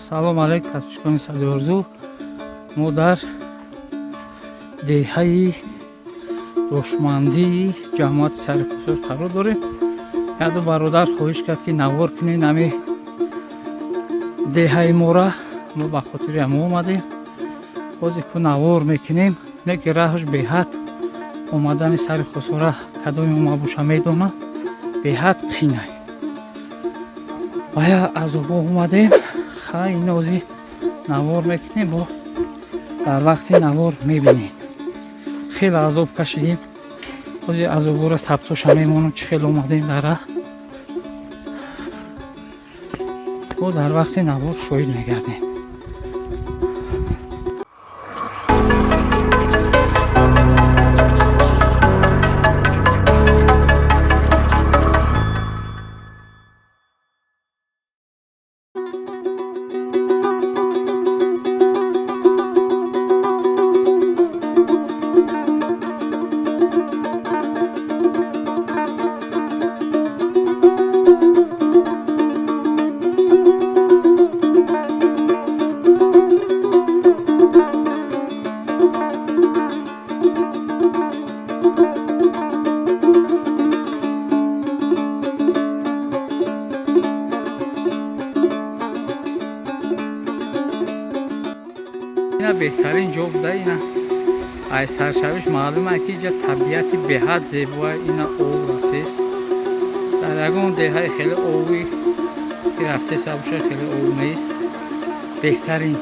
Салом алейкум, подписчикони Сади Орзу. Мо дар деҳаи Дошмандии ҷамоати Сари Хусур қарор дорем. Яду бародар хоҳиш кард, ки навор кунед ҳами деҳаи мора. Мо ба хотири ҳамо омадем. Ҳозир ку навор мекунем, не ки раҳш беҳад омадани Сари Хусура, кадоми ома боша медонад, беҳад қинай. Бая азобо омадем. Хай, инози навор мекунем, бо дар вақти навор мебинед. Хеле азоб кашидем. Ҳозир азобора сабтоша мемонам, чӣ хел омадем дар раҳ. Бо дар вақти навор шоҳид мегардем. Ина беҳтарин ҷо буда. Ина ай саршавиш маълум ки иҷа табиати беҳад зебоа. Ина ов рафтест. Дар ягон деҳаи хеле ови ки рафтеса боша, хеле ов нест. Беҳтарин.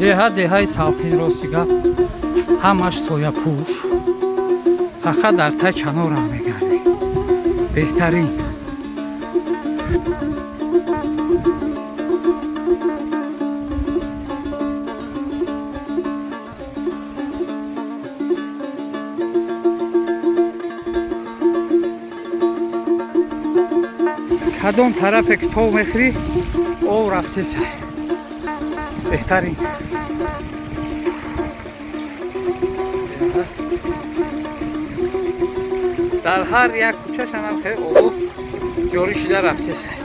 Деҳа деҳаи салқин, рости гап, ҳамаш сояпӯш, фақат дар тай чанорам мегардӣ. Беҳтарин. Кадом тарафе ки тов мехӯрӣ, ов рафтесай. Беҳтарин. Дар ҳар як кӯчашам хеле обо ҷорӣ шида рафтесай.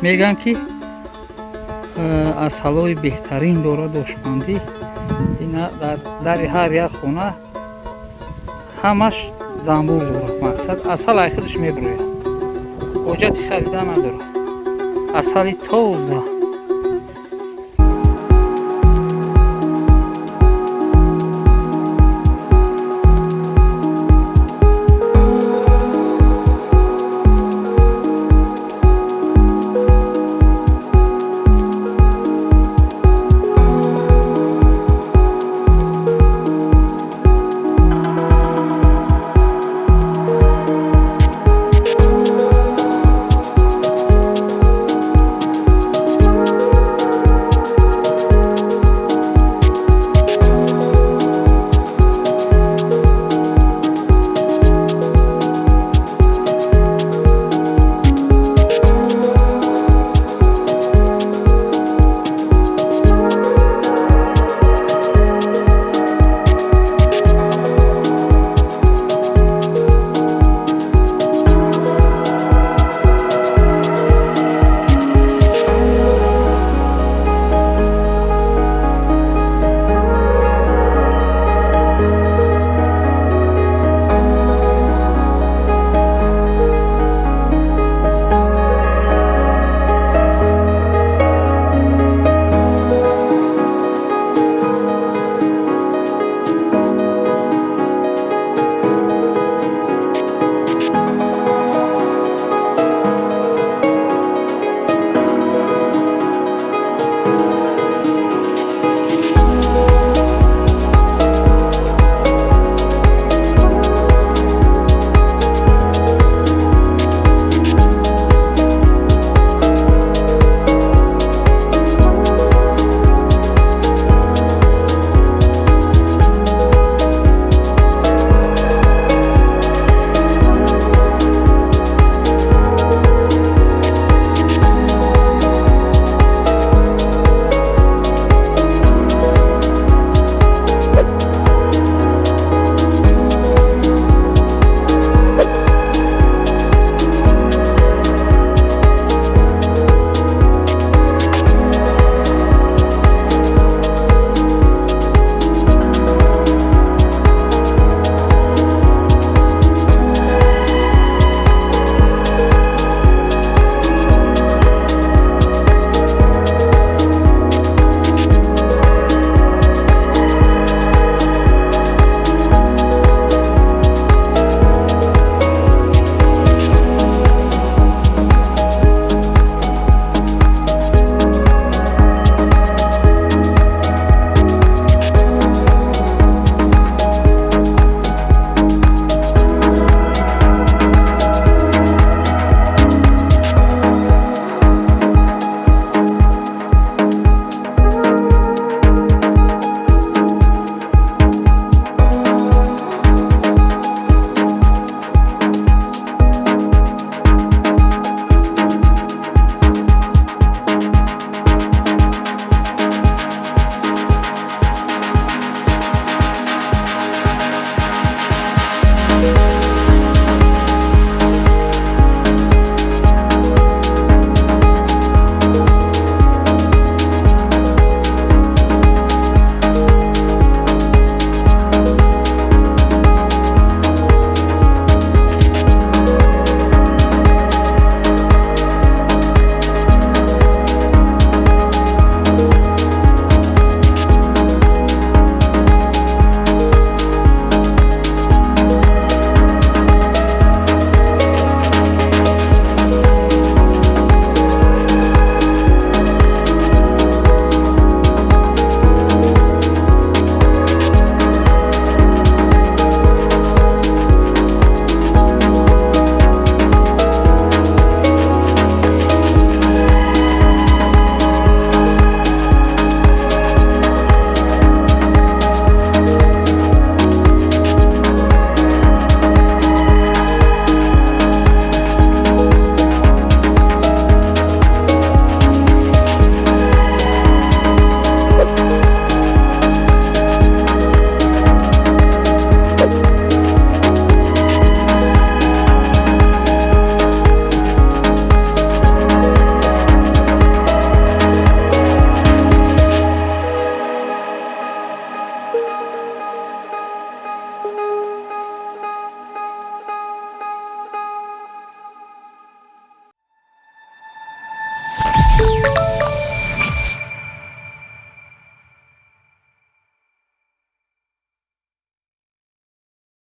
Мегӯянд, ки асалҳои беҳтарин дорад Дошмандӣ. Ина дар дари ҳар як хона ҳамаш занбур дорад. Мақсад, асал ай худаш мебирояд, ҳоҷати харида надорад, асали тоза.